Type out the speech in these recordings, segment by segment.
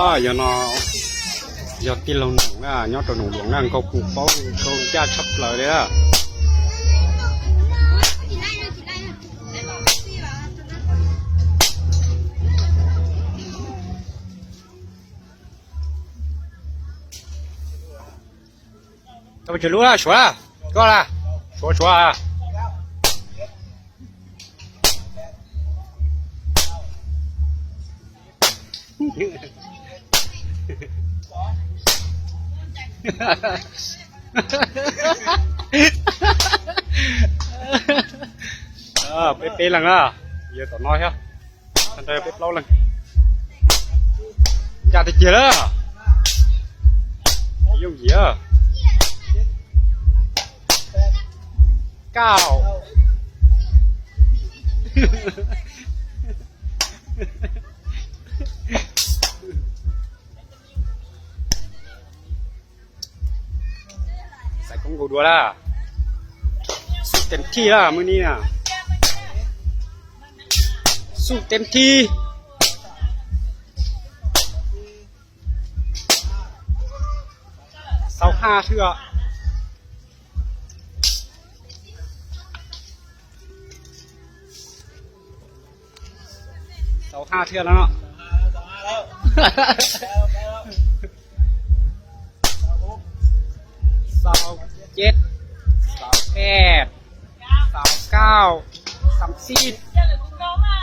Yog no yog tij laug Noom na, nyob rau Noom Luam na, nkaug kuj paub nkaug ncaj tshaj plaws li na. Tsis lub, suav, koj la, suav suav. Peb peb leeg na, yog tom no thiab, tag nrho peb plaub leeg. Ncaj tiag tiag lawm. Yooj yim. Kauj. Xaiv koob nkaus dua lawm. Xub teem thij lawm, muaj ni na. Xub teem thij. Xaus haj thwj. Xaus haj thwj no. Xaus ceb, xaus peb, xaus kauj, xaus xij,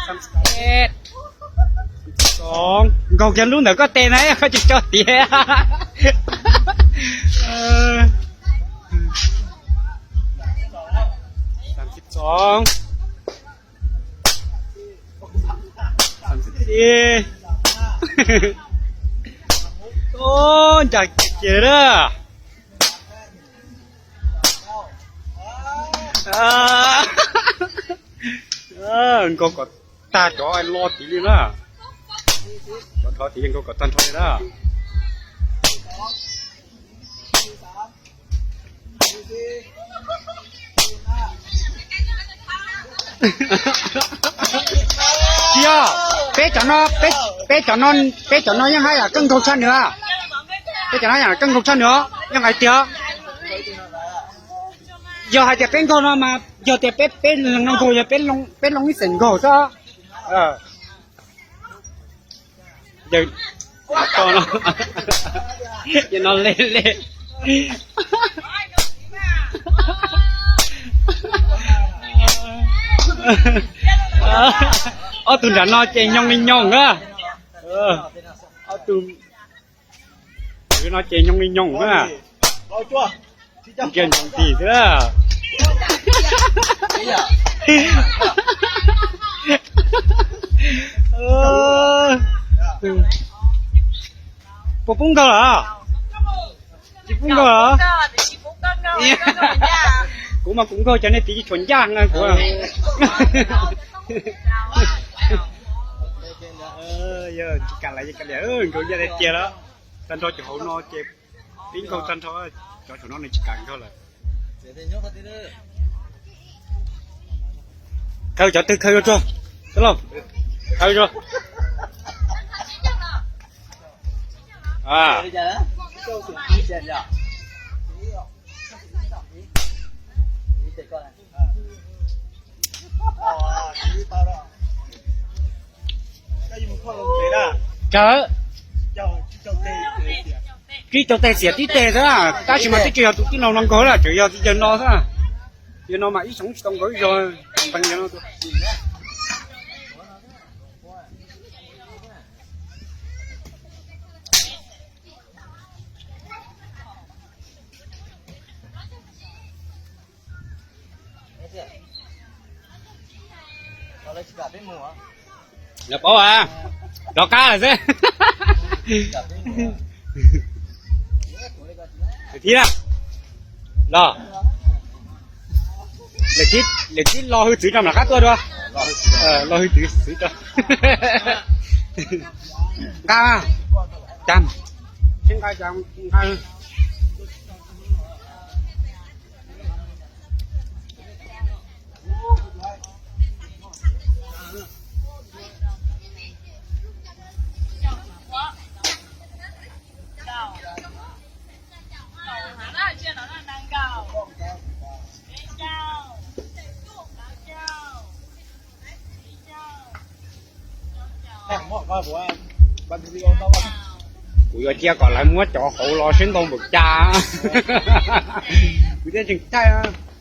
xaus peb, xaus xoom. Nkaug kiag lub ntawm koj tes na, koj tsis tso tiag. Xaus xoom. Xaus xij. Ub, ncaj kiag kiag lawm. Nkaug kom tag cov lo tid li na. Cov dhov tid nkaug kom tag nrho li na. Tsis yog, peb cov no, peb, peb cov no, peb cov no yeej haj yam kawg nkaug tshaj nws. Peb cov no yam kawg nkaug tshaj nws, yeej hais tias, yog hais tias peb nkaug no mas yog tias peb, peb leeg no nkaug yog peb loo ib xeem nkaug xwb. Yawg, no, no le le. Ob tug nram no ces nyoog li nyoog na. Ob tug no ces nyoog li nyoog na. Nkiag nyoog tis xwb. Puas poob nkaug lawm? Tsis poob nkaug lawm. Kuv mas kuv nkaug cov nej tiv tsis tshua ncaj na kuv. Yog tsis kam lawm, nkaug ncaj tiag tiag lawm. Tag nrho cov hauv no ces pib nkaug tag nrho, cov saum no nws tsis kam nkaug lawm. Khaws cov twg khaws rau tsuag, khaws rau. Kawg, tib caug teg xiam tib teg xwb, tab sis mas twb tsis yog tus tij laug no nkaug lawm, tseem yog yawg no xwb. Yawg no mas ib xyoo tsis tau nkaug ib zaug. Lawv paub as, rov qab lawm xwb. Thib na, los, lawv tib los hwj txwv rau nram qab tuaj dua. Los hwj txwv txwv rau. Nqa, nqa, nqa. Kuv yuav cia kom lawv muab cov hauv los seb ntau npaum cas. Kuv thiaj tseem caij.